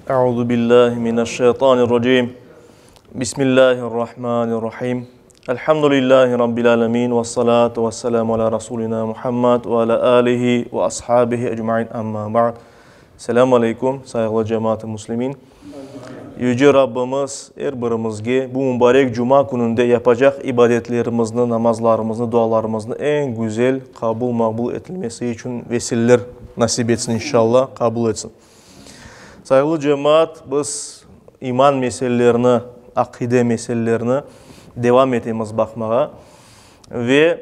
Euzu billahi mineşşeytanirracim. Bismillahirrahmanirrahim. Elhamdülillahi rabbil alamin ve salatu vesselamu ala rasulina Muhammed ve ala alihi ve ashabihi ecmaîn. Amma ba'd. Selamu aleykum, sayğılı cemaat-ı muslimin. Yüce Rabbimiz er birimizge bu mübarek cuma kününde yapacaq ibadetlerimizni, namazlarımıznı, dualarımıznı eñ güzel qabul maqbul etilmesi içün vesileler nasip etsin inşallah, qabul etsin. Sayğılı cemaat, biz iman meselelerini, aqide meselelerini devam etemiz baqmağa ve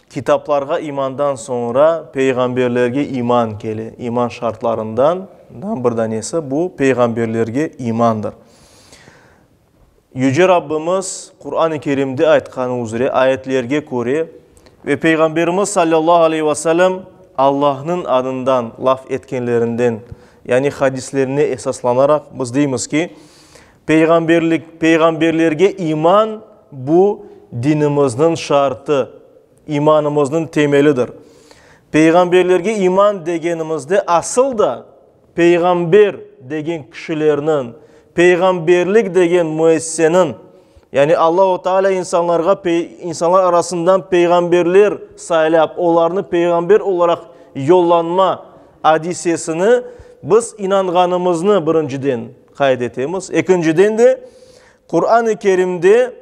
Kitaplarğa imandan soñra peyğamberlerge iman kele. İman şartlarından bir danesi bu peyğamberlerge imandır. Yüce Rabbimiz Quran-ı Kerimde aytqanı üzre, ayetlerge köre ve Peyğamberimiz sallallahu aleyhi ve sellem Allahnıñ adından laf etkenlerinden, yani hadislerine esaslanaraq biz deymiz ki, Peyğamberlik, peyğamberlerge iman bu dinimizniñ şartı, imanımıznıñ temelidir. Peyğamberlerge iman degenimizde asıl da peyğamber degen kişilerniñ, peyğamberlik degen müessiseniñ, yani Allahu Teala insanlarğa insanlar arasından peyğamberler saylap, olarnı peyğamber olaraq yollanma adisesini biz inanğanımıznı birinciden qayd etemiz. Ekinciden de, Quran-ı Kerimde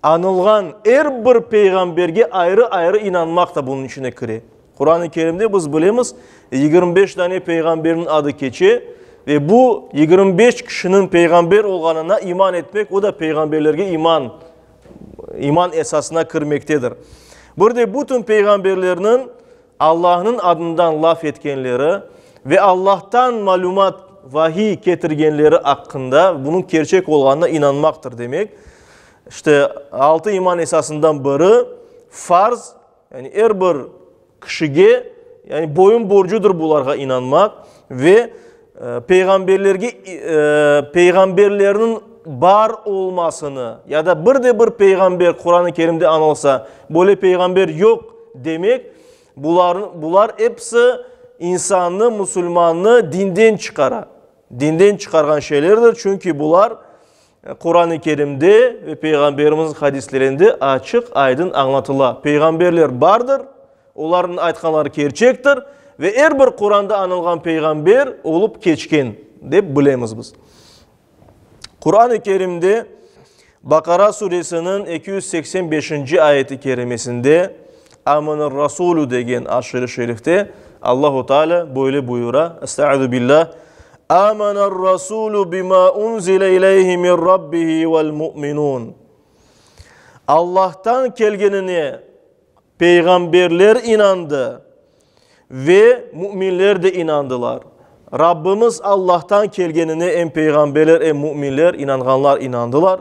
añılğan er bir peyğamberge ayrı-ayrı inanmaq da bunıñ içine kire. Quran-ı Kerimde biz bilemiz, 25 dane peyğamberniñ adı keçe ve bu 25 kişiniñ peyğamber olğanına iman etmek, o da peyğamberlerge iman, iman esasına kirmektedir. Bir de bütün peyğamberlerniñ Allahnıñ adından laf etkenleri ve Allahtan malümat, vahiy, ketirgenleri aqqında, bunıñ kerçek olğanına inanmaqtır, demek. İşte, altı iman esasından biri, farz, yani er bir kişige, yani boyun borcudır bularğa inanmaq ve peyğamberlerge, peyğamberlerniñ bar olmasını ya da bir de bir peyğamber Quran-ı Kerimde añılsa, böyle peyğamber yoq demek, bular, bular episi insannı, musulmannı dinden çıqara. Dinden çıqarğan şeylerdir, çünki bular Quran-ı Kerimde ve Peyğamberimizniñ hadislerinde açıq-aydın añlatıla. Peyğamberler bardır, olarnıñ aytqanları kerçektir ve er bir Quranda añılğan peyğamber olıp keçken, dep bilemiz biz. Quran-ı Kerimde Baqara suresiniñ 285-nci ayeti kerimesinde Amener-Rasulü degen aşır-ı şerifte Allahu Teala böyle buyura, Estaizu billah, Amener-Rasulü bima unzile ileyhi min Rabbihi vel mu'minun. Allah'tan kelgenine peyğamberler inandı ve müminler de inandılar. Rabbimiz Allah'tan kelgenine em peyğamberler, em müminler, inanğanlar inandılar.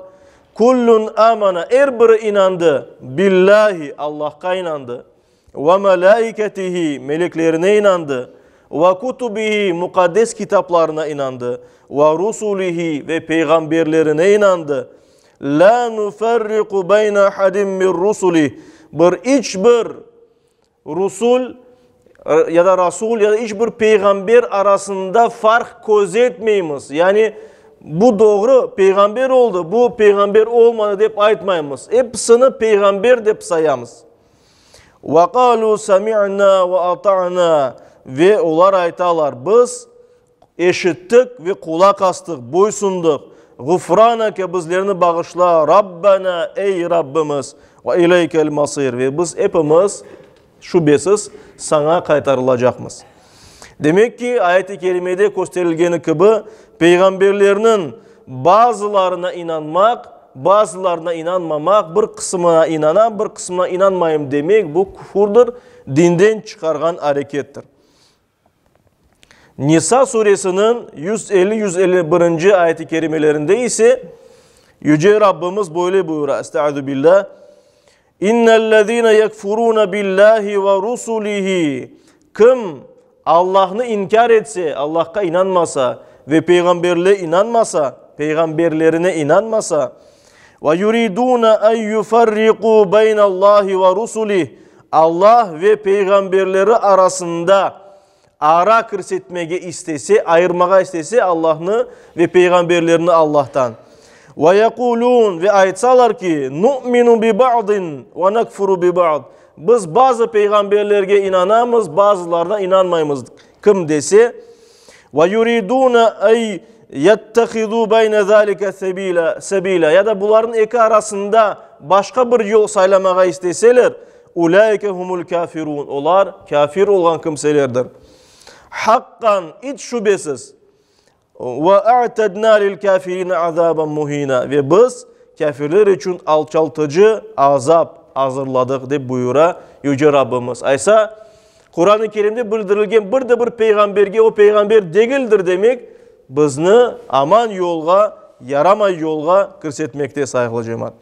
Kullun amana, er biri inandı. Billahi, Allahqa inandı. Ve melâiketihi, meleklerine inandı. Ve kutubihi, muqaddes kitaplarına inandı. Ve rusulihi, ve peyğamberlerine inandı. Lâ nuferriqu beyne ahadim min rusulih, bir iç bir rusul ya da rasul ya da iç bir peyğamber arasında farq közetmeymiz. Yani bu doğru peyğamber oldı, bu peyğamber olmadı dep aytmaymız. Episini peyğamber dep sayamız. Ve qalu sami'na ve ata'na, ve olar aytalar, biz eşittik ve qulaq astıq, boysundıq. Ğufraneke, bizlerni bağışla, Rabbena, ey Rabbimiz, ve ileykel masir, ve biz epimiz, şübesiz, saña qaytarılacaqmız. Demek ki, ayet-i kerimede kösterilgeni kibi, peyğamberlerniñ bazılarına inanmaq, bazılarına inanmamaq, bir qısımına inanam, bir qısımına inanmayım demek, bu küfürdir, dinden çıqarğan arekettir. Nisa suresiniñ 150, 151-nci ayet-i kerimelerinde ise Yüce Rabbimiz böyle buyura, Estaizu billah, İnnellezine yekfurune billahi ve rusulihi, kim Allahnı inkâr etse, Allahqa inanmasa ve peyğamberle inanmasa, peyğamberlerine inanmasa, ve yuridune en yuferriqu beynallahi ve rusulih, Allah ve peyğamberleri arasında. Ara kirsetmege istese, ayırmağa istese Allahnı ve peyğamberlerni Allahtan. Ve yequlun, ve aytsalar ki, nu'minu bi ba'din ve nekfuru bi ba'd. Biz bazı peyğamberlerge inanamız, bazılarına inanmaymız. Kim dese, ve yuridune ey yettehizu beyne zalike sebila, sebila. Ya da bularnıñ eki arasında başqa bir yol saylamağa isteseler, Ulaike humul kafirun, olar kafir olğan kimselerdir. Haqqan, iç şübesiz, ve a'tedna lil kafirine azaban muhina, ve biz kafirler içün alçaltıcı azap azırladıq, dep buyura Yüce Rabbimiz. Aysa, Quran-ı Kerimde bildirilgen bir de bir peyğamberge o peyğamber degildir demek, bizni aman yolğa, yaramay yolğa kirsetmekte, sayğılı cemaat.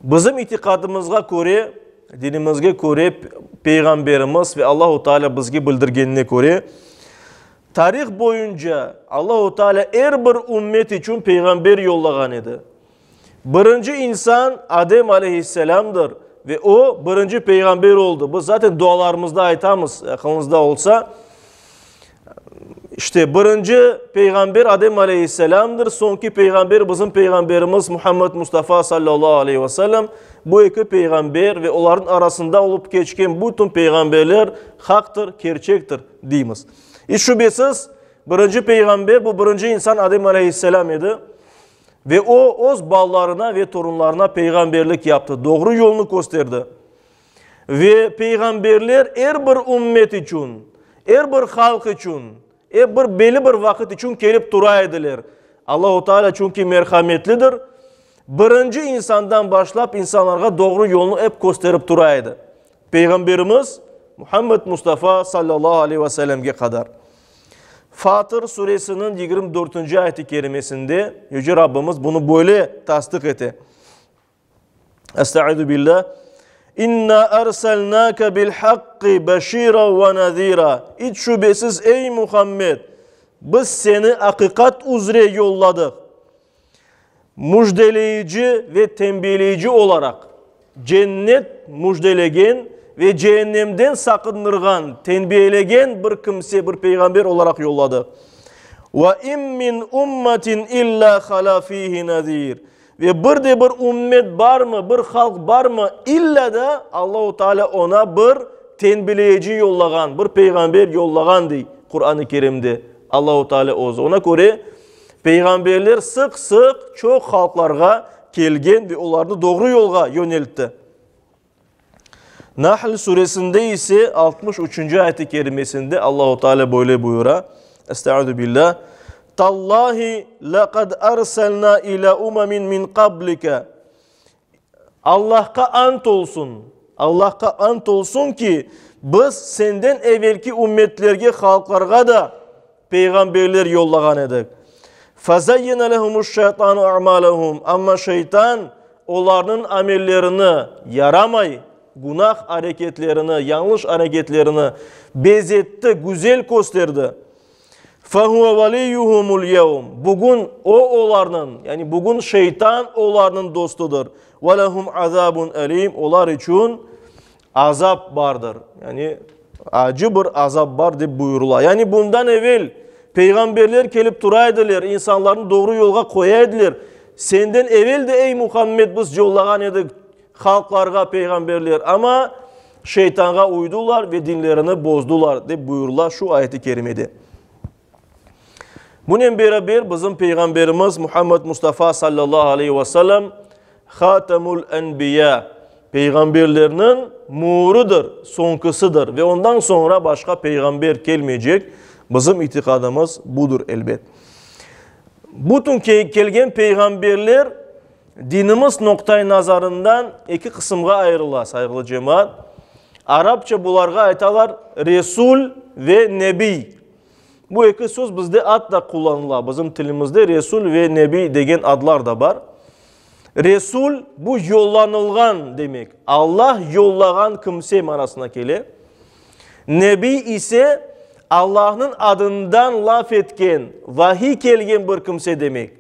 Bizim itiqadımızğa köre, dinimizge köre, Peyğamberimiz ve Allahu Teala bizge bildirgenine köre, tarih boyunca Allahu Teala er bir ümmet içün peyğamber yollağan edi. Birinci insan Adem aleyhisselamdır ve o birinci peyğamber oldı. Biz zaten dualarımızda aytamız, aqılıñızda olsa, İşte, birinci peyğamber Adem aleyhisselâmdır, soñki peyğamber bizim peyğamberimiz Muhammed Mustafa sallallahu aleyhi ve sellem. Bu eki peyğamber ve olarnıñ arasında olıp keçken bütün peyğamberler haqtır, kerçektir, deymiz. İç şübesiz, birinci peyğamber, bu birinci insan Adem aleyhisselâm edi ve o, öz balalarına ve torunlarına peyğamberlik yaptı, doğru yolnı kösterdi. Ve peyğamberler er bir ümmet içün, er bir halq içün, er bir belli bir vaqıt içün kelip tura ediler. Allahu Teala çünki merhametlidir, birinci insandan başlap insanlarğa doğru yolnı ep kösterip tura edi. Peyğamberimiz Muhammed Mustafa sallallahu aleyhi ve sellemge qadar. Fatır suresiniñ 24-nci ayet-i kerimesinde Yüce Rabbimiz bunı böyle tasdiq ete. Estaizu billah. İnna erselnake bil haqqi beşira ve nezira. İç şübesiz ey Muhammed, biz seni aqiqat üzre yolladıq. Müjdeleyici ve tenbiyeleyici olaraq, cennet müjdelegen ve cehennemden saqındırğan, tenbiyelegen bir kimse, bir peyğamber olaraq yolladıq. Ve in min ummetin illa hala fihi nezir. Ve bir de bir ümmet barmı, bir halq barmı, illa da Allahu Teala oña bir tenbileyici yollağan, bir peyğamber yollağan, dey Quran-ı Kerimde Allahu Teala özü. Oña köre, peyğamberler sıq-sıq çoq halqlarğa kelgen ve olarnı doğru yolğa yöneltti. Nahl suresinde ise 63-nci ayet-i kerimesinde Allahu Teala böyle buyura, Estaizu billah, Tallahi laqad arsalna ila umamin min qablike. Allahqa ant olsun, Allahqa ant olsun ki, biz senden evelki ümmetlerge, halqlarğa da peyğamberler yollağan edik. Fezayyene lehumuş-şeytanu a'malehum, amma şeytan olarnıñ amellerini, yaramay, günah areketlerini, yañlış areketlerini bezetti, güzel kösterdi. Fehuve veliyyuhumul yevm, bugün o olarnıñ, yani bugün şeytan olarnıñ dostudır. Ve lehum azabun elim, olar içün azap bardır, yani acı bir azap bar dep buyurıla. Yani bundan evel peyğamberler kelip tura ediler, insanlarnı doğru yolğa qoya ediler. Senden evel de, ey Muhammed, biz yollağan edik halqlarğa peyğamberler, amma şeytanğa uydular ve dinlerini bozdular, dep buyurıla şu ayet-i kerimede. Bunen beraber bizim Peyğamberimiz Muhammed Mustafa sallallahu aleyhi ve sellem Hatemul Enbiya, peyğamberlerniñ müürüdir, soñkisidir ve ondan soñra başqa peyğamber kelmeycek, bizim itiqadımız budır elbet. Bütün kelgen peyğamberler dinimiz noqta-i nazarından eki qısımğa ayırıla, sayğılı cemaat. Arapça bularğa aytalar Resul ve Nebiy. Bu eki söz bizde ad da qullanıla, bizim tilimizde Resul ve Nebiy degen adlar da bar. Resul, bu yollanılğan demek, Allah yollağan kimse manasına kele. Nebiy ise, Allahnıñ adından laf etken, vahiy kelgen bir kimse demek.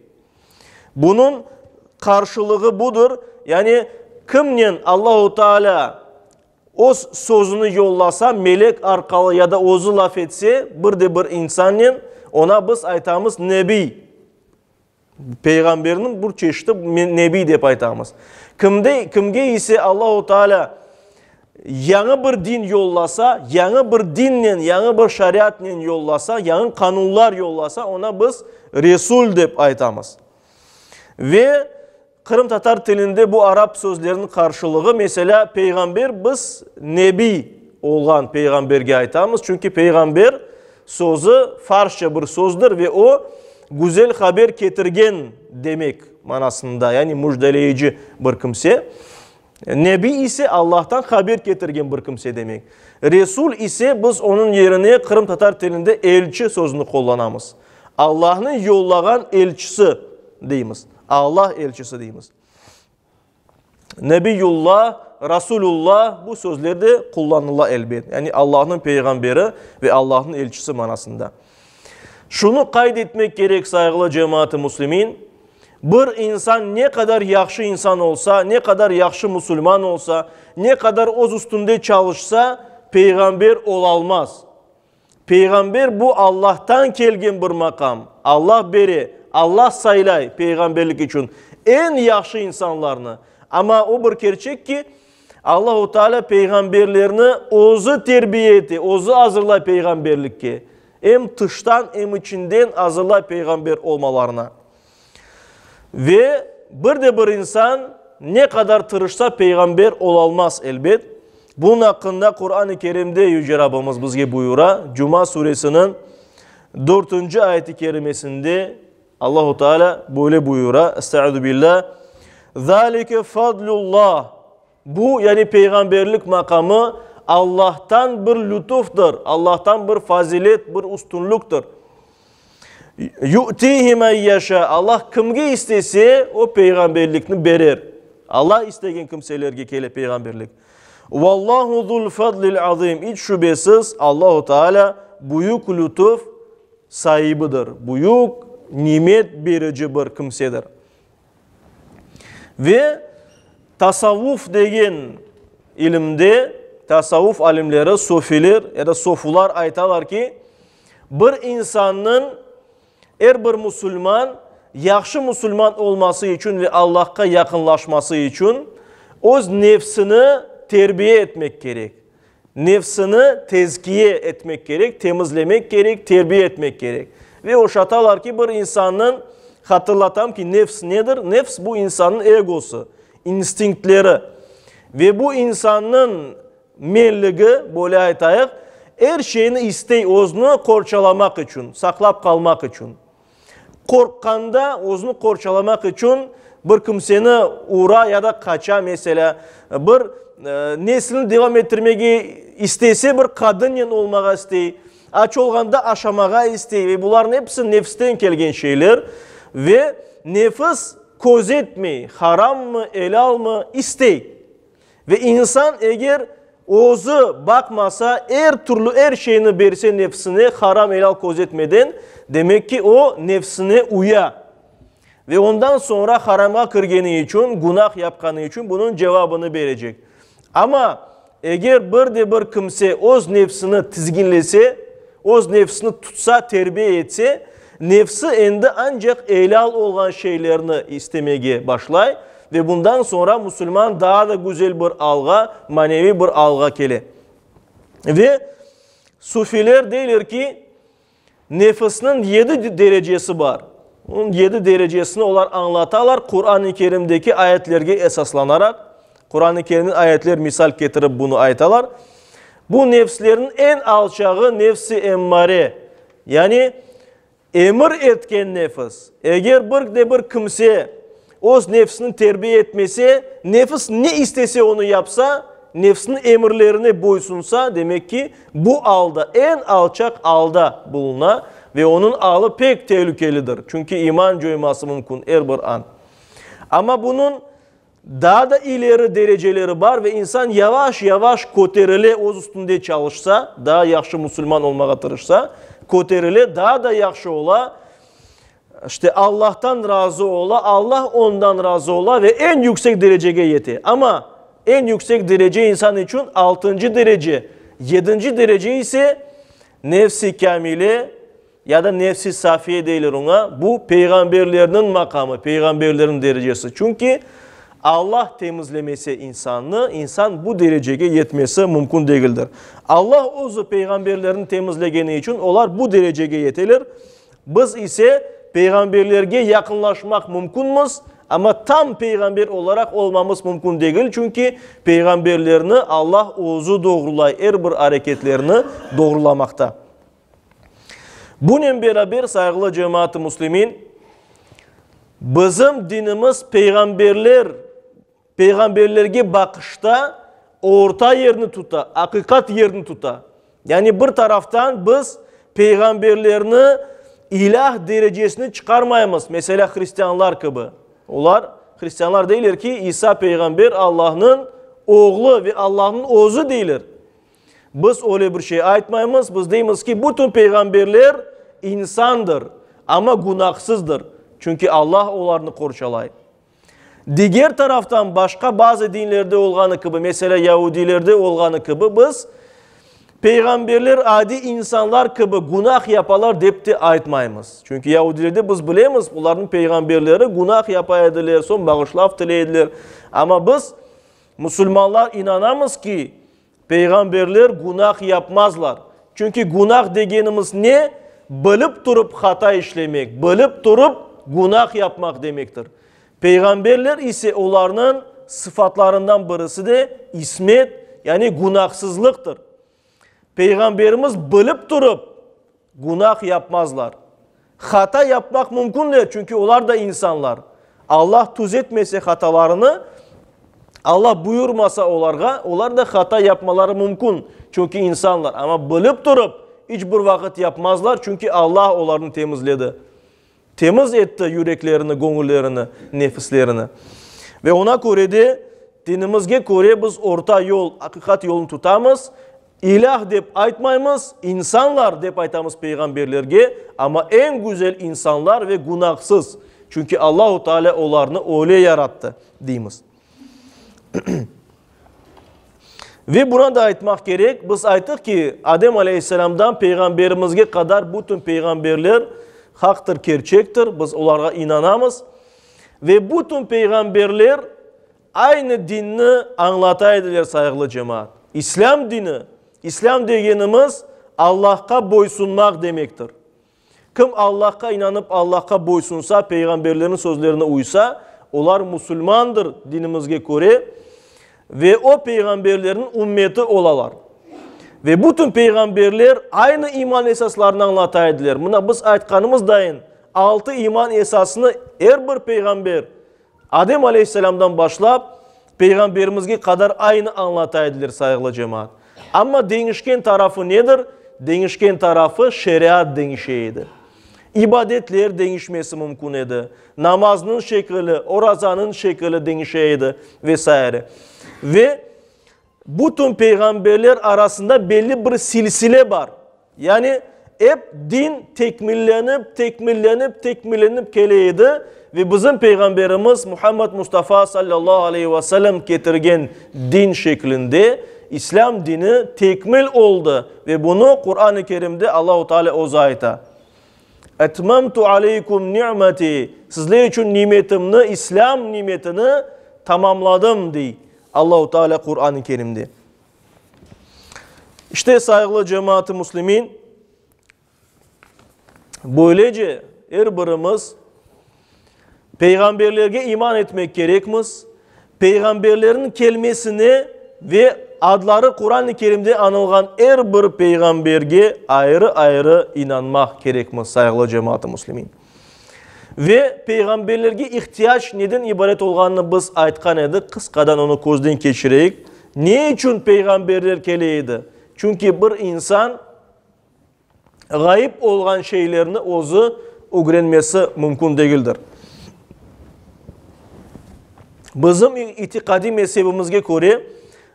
Bunıñ qarşılığı budır, yani kimnen Allahu Teala. Öz sözüni yollasa, melek arqalı ya da özü laf etse bir de bir insannen, oña biz aytamız nebiy. Peyğamberniñ bir çeşiti nebiy dep aytamız. Kimde, kimge ise Allahu Teala yañı bir din yollasa, yañı bir dinnen, yañı bir şariatnen yollasa, yañı qanunlar yollasa, oña biz Resul dep aytamız. Ve Qırımtatar tilinde bu arap sözleriniñ qarşılığı, meselâ, peyğamber biz nebiy olğan peyğamberge aytamız, çünki peyğamber sözü farsça bir sözdir ve o, güzel haber ketirgen demek manasında, yani müjdeleyici bir kimse. Nebiy ise Allahtan haber ketirgen bir kimse demek. Resul ise biz onıñ yerine qırımtatar tilinde elçi sözüni qullanamız. Allahnıñ yollağan elçisi deymiz. Allah elçisi deymiz. Nebiyullah, Rasulullah bu sözler de qullanıla elbet. Yani Allahnıñ peyğamberi ve Allahnıñ elçisi manasında. Şunı qayd etmek kerek, sayğılı cemaat-ı müslimin, bir insan ne qadar yahşı insan olsa, ne qadar yahşı musulman olsa, ne qadar öz üstünde çalışsa, peyğamber olalmaz. Peyğamber bu Allahtan kelgen bir maqam. Allah bere, Allah saylay peyğamberlik içün eñ yahşı insanlarnı. Amma o bir kerçek ki, Allahu Teala peyğamberlerni özü terbiye ete, özü azırlay peyğamberlikke. Em tıştan, em içinden azırlay peyğamber olmalarına. Ve bir de bir insan ne qadar tırışsa peyğamber olalmaz, elbet. Bunıñ aqqında Quran-ı Kerimde Yüce Rabbimiz bizge buyura, Cuma suresiniñ dörtünci ayeti kerimesinde Allahu Teala böyle buyura, Estaizu billah, Zalike fadlullah, Bu, yani peyğamberlik maqamı, Allahtan bir lütufdır, Allahtan bir fazilet, bir üstünlüktir. Yu'tihi men yeşâ, Allah kimge istese, o peyğamberlikni berer. Allah istegen kimselerge kele peyğamberlik. Vallahu zul fadlil azim, iç şübesiz Allahu Teala büyük lütuf saibidir, büyük nimet berici bir kimsedir. Ve tasavvuf degen ilimde tasavvuf alimleri, sofiler ya da sofular aytalar ki, bir insannıñ, er bir musulman yahşı musulman olması içün ve Allahqa yaqınlaşması içün öz nefsini terbiye etmek kerek. Nefsini tezkiye etmek kerek, temizlemek kerek, terbiye etmek kerek. Ve oşatalar ki, bir insannıñ, hatırlatam ki, nefs nedir? Nefs, bu insannıñ egosı, instinktleri. Ve bu insannıñ menligi, böyle aytayıq, er şeyni istey özüni qorçalamaq içün, saqlap qalmaq içün. Qorqqanda, özüni qorçalamaq içün bir kimseni ura ya da qaça, meselâ, bir neslini devam ettirmege istese, bir qadınnen olmağa istey, aç olğanda aşamağa istey ve bularnıñ episi nefsten kelgen şeyler ve nefis közetmey, harammı, elâlmı, istey. Ve insan eger özü baqmasa, er türlü er şeyni berse nefsine, haram-elâl közetmeden, demek ki, o, nefsine uya. Ve ondan soñra haramğa kirgeni içün, günah yapqanı içün bunıñ cevabını berecek. Amma eger bir de bir kimse öz nefsini tizginlese, öz nefsini tutsa, terbiye etse, nefsi endi ancaq elâl olğan şeylerni istemege başlay ve bundan soñra musulman daa da güzel bir alğa, maneviy bir alğa kele. Ve sufiler deyler ki, nefisniñ yedi derecesi bar. Onıñ yedi derecesini olar añlatalar Quran-ı Kerimdeki ayetlerge esaslanaraq. Quran-ı Kerimden ayetler misal ketirip bunı aytalar. Bu nefslerniñ eñ alçağı nefs-i emmare, yani emir etken nefis. Eger bir de bir kimse öz nefsini terbiye etmese, nefis ne istese onı yapsa, nefsiniñ emirlerine boysunsa, demek ki, bu alda, eñ alçaq alda buluna ve onıñ alı pek telükelidir, çünki iman coyması mümkün er bir an. Amma bunıñ Daa da ileri dereceleri bar ve insan yavaş-yavaş köterile, öz üstünde çalışsa, daa yahşı musulman olmağa tırışsa, köterile, daa da yahşı ola, işte, Allahtan razı ola, Allah ondan razı ola ve eñ yüksek derecege yete. Amma. Eñ yüksek derece insan içün altıncı derece, yedinci derece ise nefs-i kâmile ya da nefs-i safiye deyler oña, bu peyğamberlerniñ maqamı, peyğamberlerniñ derecesi. Çünki Allah temizlemese insannı, insan bu derecege yetmesi mümkün degildir. Allah özü peyğamberlerni temizlegeni içün olar bu derecege yeteler. Biz ise peyğamberlerge yaqınlaşmaq mümkünmiz, amma tam peyğamber olaraq olmamız mümkün degil, çünki peyğamberlerni Allah özü doğrulay, er bir areketlerini doğrulamaqta. Bunen beraber, sayğılı cemaat-ı müslimin, bizim dinimiz peyğamberler, peyğamberlerge baqışta orta yerni tuta, aqiqat yerni tuta. Yani bir taraftan biz peyğamberlerni ilâh derecesine çıqarmaymız, meselâ, hristianlar kibi. Olar, hristianlar deyler ki, İsa peyğamber Allahnıñ oğlu ve Allahnıñ özü deyler. Biz öyle bir şey aytmaymız, biz deymiz ki, bütün peyğamberler insandır, amma günahsızdır, çünki Allah olarnı qorçalay. Diger taraftan, başqa bazı dinlerde olğanı kibi, meselâ, yaudiylerde olğanı kibi, biz peyğamberler adiy insanlar kibi günah yapalar dep te aytmaymız. Çünki yaudiylerde biz bilemiz, olarnıñ peyğamberleri günah yapa ediler, soñ bağışlav tiley ediler. Amma biz, musulmanlar, inanamız ki, Peyğamberler günah yapmazlar. Çünki günah degenimiz ne? Bilip turıp hata işlemek, bilip turıp günah yapmaq demektir. Peyğamberler ise olarnıñ sıfatlarından birisi de ismet, yani günahsızlıqtır. Peyğamberimiz bilip turıp günah yapmazlar. Hata yapmaq mümkünler, çünki olar da insanlar. Allah tüzetmese hatalarını, Allah buyurmasa olarğa, olar da hata yapmaları mümkün, çünki insanlar. Amma bilip turıp, iç bir vaqıt yapmazlar, çünki Allah olarnı temizledi. Temiz etti yüreklerini, göñüllerini, nefislerini. Ve ona köre de, dinimizge köre biz orta yol, aqiqat yolunı tutamız. İlâh dep aytmaymız, insanlar dep aytamız peyğamberlerge, amma eñ güzel insanlar ve günahsız, çünki Allahu Teala olarnı öyle yarattı, deymiz. Ve buna da aytmaq kerek, biz ayttıq ki, Adem aleyhisselamdan peyğamberimizge qadar bütün peyğamberler haqtır, kerçektir, biz olarğa inanamız. Ve bütün peyğamberler Aynı dinni añlata ediler, sayğılı cemaat. İslâm dini, İslâm degenimiz Allahqa boysunmaq demektir. Kim Allahqa inanıp Allahqa boysunsa, peyğamberlerniñ sözlerine uysa, olar musulmandır dinimizge köre ve o peyğamberlerniñ ümmeti olalar. Ve bütün peyğamberler aynı iman esaslarını añlata ediler. Mına biz aytqanımız dayın altı iman esasını er bir peyğamber Adem aleyhisselâmdan başlap, Peyğamberimizge qadar aynı añlata ediler, sayğılı cemaat. Amma deñişken tarafı nedir? Deñişken tarafı şeriat deñişe edi. İbadetler deñişmesi mümkün edi, namaznıñ şekili, orazanıñ şekili deñişe edi ve saire. Ve Bütün peyğamberler arasında belli bir silsile bar. Yani ep din tekmillenip, tekmillenip, tekmillenip kele edi ve bizim peyğamberimiz Muhammed Mustafa sallallahu aleyhi ve sellem ketirgen din şeklinde İslâm dini tekmil oldı ve bunı Quran-ı Kerimde Allahu Teala özü ayta. Etmemtu aleykum ni'meti, sizler içün nimetimni, İslâm nimetini tamamladım, dey. Allahu Teala Quran-ı Kerimde. İşte, sayğılı cemaat-ı müslimin, böylece er birimiz peyğamberlerge iman etmek kerekmiz, peyğamberlerniñ kelmesine ve adları Quran-ı Kerimde añılğan er bir peyğamberge ayrı-ayrı inanmaq kerekmiz, sayğılı cemaat-ı müslimin. Ve peyğamberlerge ihtiyac neden ibaret olğanını biz aytqan edik, qısqadan onı közden keçireyik. Ne içün peyğamberler kele edi? Çünki bir insan ğayıp olğan şeylerni özü ögrenmesi mümkün degildir. Bizim itiqadiy mezebimizge köre,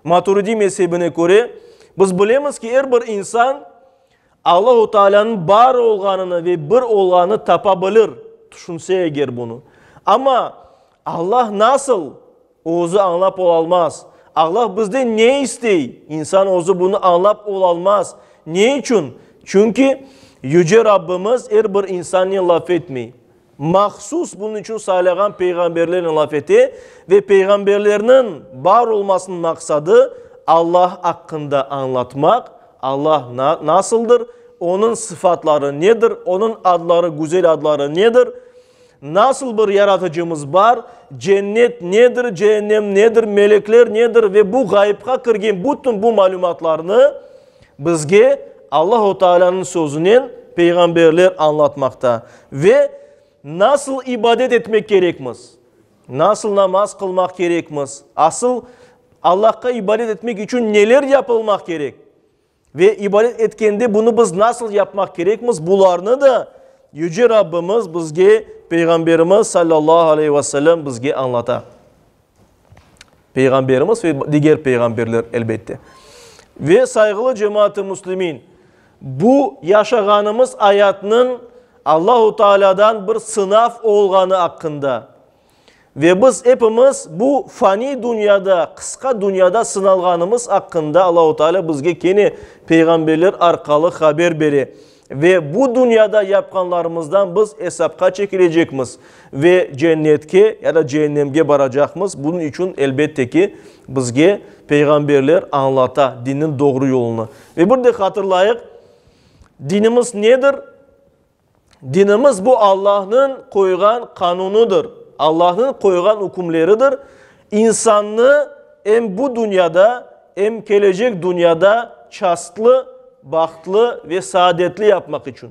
Maturidiy mezebine köre, biz bilemiz ki, er bir insan Allahu Taalânıñ bar olğanını ve bir olğanını tapa bilir, tüşünse eger bunı. Amma Allah nasıl, özü añlap olalmaz. Allah bizden ne istey? İnsan özü bunı añlap olalmaz. Ne içün? Çünki Yüce Rabbimiz er bir insannen laf etmey. Mahsus bunıñ içün saylağan peyğamberlernen laf ete ve peyğamberlerniñ bar olmasınıñ maqsadı, Allah aqqında añlatmaq, Allah nasıldır, Onıñ sıfatları nedir, Onıñ adları, güzel adları nedir, nasıl bir Yaratıcımız bar, cennet nedir, ceennem nedir, melekler nedir ve bu ğayıpqa kirgen bütün bu malümatlarnı bizge Allahu Taalânıñ sözünen peyğamberler añlatmaqta. Ve nasıl ibadet etmek kerekmiz, nasıl namaz qılmaq kerekmiz, asıl Allahqa ibadet etmek içün neler yapılmaq kerek ve ibadet etkende bunı biz nasıl yapmaq kerekmiz, bularnı da Yüce Rabbimiz bizge, Peyğamberimiz sallallahu aleyhi ve sellem bizge añlata. Peyğamberimiz ve diger peyğamberler, elbette. Ve sayğılı cemaat-ı müslimin, bu yaşağanımız ayatnıñ Allahu Teala'dan bir sınav olğanı aqqında ve biz epimiz bu fani dünyada, qısqa dünyada sınalğanımız aqqında Allahu Teala bizge kene peyğamberler arqalı haber bere. Ve bu dünyada yapqanlarımızdan biz esapqa çekilecekmiz ve cennetke ya da ceennemge baracaqmız. Bunıñ içün, elbette ki, bizge peyğamberler añlata dinniñ doğru yolunı. Ve bir de hatırlayıq, dinimiz nedir? Dinimiz bu Allahnıñ qoyğan qanunıdır, Allahnıñ qoyğan ükümleridir. İnsannı em bu dünyada, em kelecek dünyada çastlı, bahtlı ve saadetli yapmaq içün.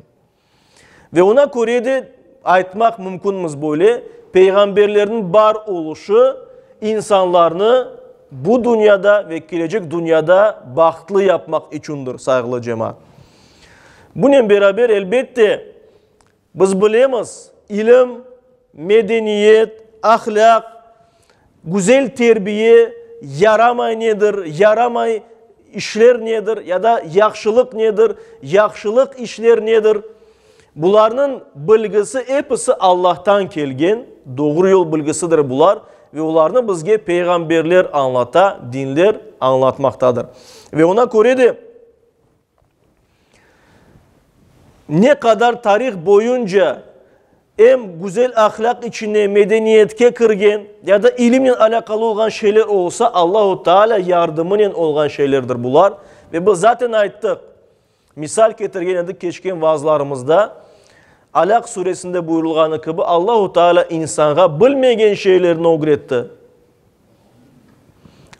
Ve oña köre de aytmaq mümkünmiz böyle, peyğamberlerniñ bar oluşı insanlarnı bu dünyada ve kelecek dünyada bahtlı yapmaq içündir, sayğılı cemaat. Bunen beraber, elbette, biz bilemiz, ilim, medeniyet, ahlâq, güzel terbiye, yaramay nedir, yaramay işler nedir ya da yahşılıq nedir, yahşılıq işler nedir, bularnıñ bilgisi episi Allahtan kelgen, doğru yol bilgisidir bular ve olarnı bizge peyğamberler añlata, dinler añlatmaqtadır. Ve oña köre de, Ne qadar tarih boyunca em güzel ahlâq içine, medeniyetke kirgen ya da ilimnen alâqalı olğan şeyler olsa, Allahu Teala yardımınen olğan şeylerdir bular. Ve biz zaten ayttıq, misal ketirgen edik keçken vaazlarımızda, Alâq suresinde buyurılğanı kibi, Allahu Teala insanğa bilmegen şeylerni ögretti.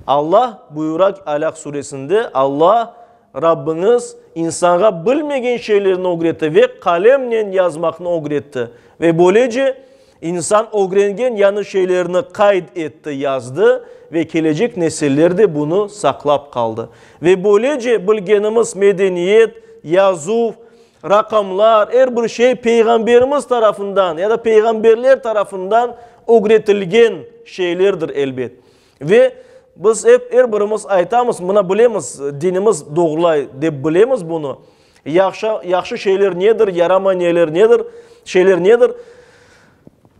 Allah buyura Alâq suresinde, Allah, Rabbiñiz, insanğa bilmegen şeylerni ögretti ve qalemnen yazmaqnı ögretti. Ve böylece, insan ögrengen yañı şeylerni qayd etti, yazdı ve kelecek nesiller de bunı saqlap qaldı. Ve böylece, bilgenimiz medeniyet, yazuv, Raqamlar, er bir şey Peyğamberimiz tarafından ya da peyğamberler tarafından ögretilgen şeylerdir, elbet. Ve biz ep, er birimiz aytamız, mına bilemiz, dinimiz doğrulay dep bilemiz bunı. Yahşı, yahşı şeyler nedir, yaramay neler nedir, şeyler nedir.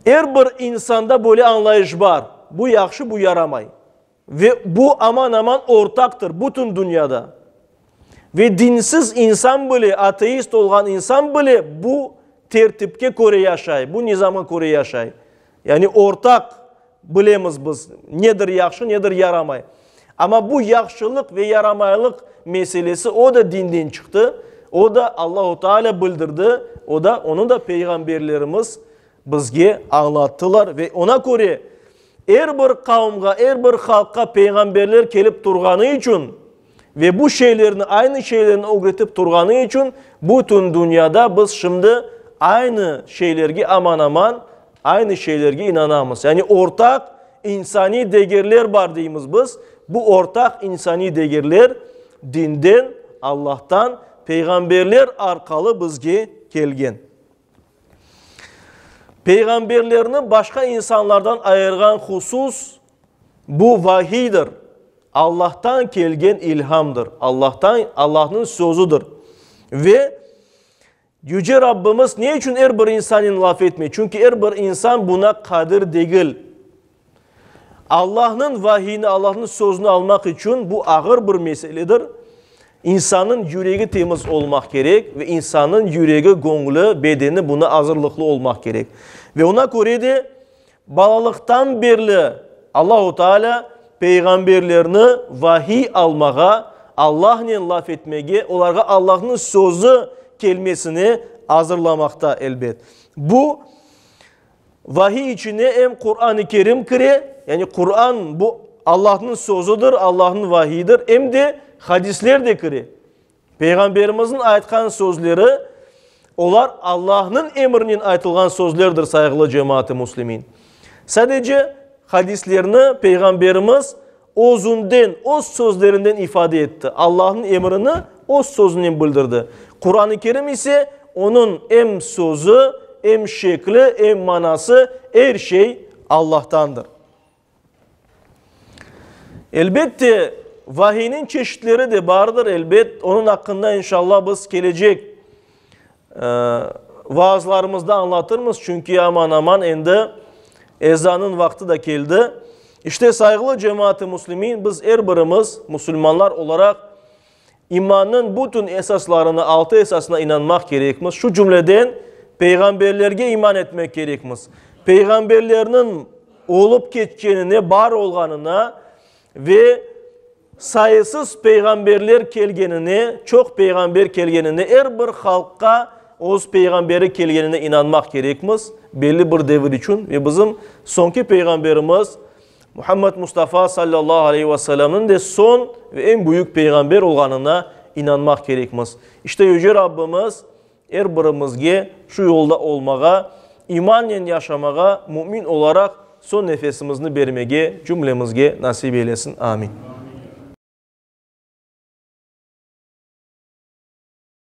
Er bir insanda böyle añlayış bar, bu yahşı, bu yaramay. Ve bu aman-aman ortaqtır bütün dünyada. Ve dinsiz insan bile, ateist olğan insan bile bu tertipke köre yaşay, bu nizamğa köre yaşay. Yani ortaq bilemiz biz nedir yahşı, nedir yaramay. Amma bu yahşılıq ve yaramaylıq meselesi o da dinden çıqtı, o da Allahu Teala bildirdi, o da, onı da peyğamberlerimiz bizge añlattılar ve oña köre er bir qavmğa, er bir halqqa peyğamberler kelip turğanı içün ve bu şeylerni, aynı şeylerni ögretip turğanı içün bütün dünyada biz şimdi aynı şeylerge aman-aman aynı şeylerge inanamız. Yani ortaq insaniy degerler bar deymiz biz. Bu ortaq insaniy degerler dinden, Allahtan, peyğamberler arqalı bizge kelgen. Peyğamberlerni başqa insanlardan ayırğan husus, bu vahiydir, Allahtan kelgen ilhamdır, Allahtan, Allahnıñ sözüdir. Ve Yüce Rabbimiz ne içün er bir insannen laf etmey? Çünki er bir insan buna qadir degil. Allahnıñ vahiyini, Allahnıñ sözüni almaq içün bu ağır bir meseledir. İnsannıñ yüregi temiz olmaq kerek ve insannıñ yüregi, göñlü, bedeni buna azırlıqlı olmaq kerek. Ve oña köre de balalıqtan berli Allahu Teala peyğamberlerni vahiy almağa, Allahnen laf etmege, olarğa Allahnıñ sözü kelmesine azırlamaqta, elbet. Bu Vahiy içine em Quran-ı Kerim kire, yani Quran bu Allahnıñ sözüdir, Allahnıñ vahiyidir, em de hadisler de kire. Peyğamberimizniñ aytqan sözleri, olar Allahnıñ emrinen aytılğan sözlerdir, sayğılı cemaat-ı müslimin. Sadece hadislerni Peyğamberimiz özünden, öz sözlerinden ifade etti. Allahnıñ emrini öz sözünen bildirdi. Quran-ı Kerim ise onıñ em sözü, em şekli, em manası, er şey Allahtandır. Elbette, vahiyniñ çeşitleri de bardır, elbet, onıñ aqqında inşallah biz kelecek vaazlarımızda añlatırmız, çünki aman-aman endi ezanıñ vaqtı da keldi. İşte, sayğılı cemaat-ı müslimin, biz er birimiz, musulmanlar olaraq, imannıñ bütün esaslarını, altı esasına inanmaq kerekmiz. Şu cümleden, peyğamberlerge iman etmek kerekmiz. Peyğamberlerniñ olıp ketkenine, bar olğanına ve Sayısız peyğamberler kelgenine, çoq peyğamber kelgenine, er bir halqqa öz peyğamberi kelgenine inanmaq kerekmiz, belli bir devir içün. Ve bizim soñki peyğamberimiz Muhammed Mustafa sallallahu aleyhi ve sellemniñ de soñ ve eñ büyük peyğamber olğanına inanmaq kerekmiz. İşte Yüce Rabbimiz er birimizge şu yolda olmağa, imannen yaşamağa, mümin olaraq soñ nefesimizni bermege cümlemizge nasip eylesin. Amin.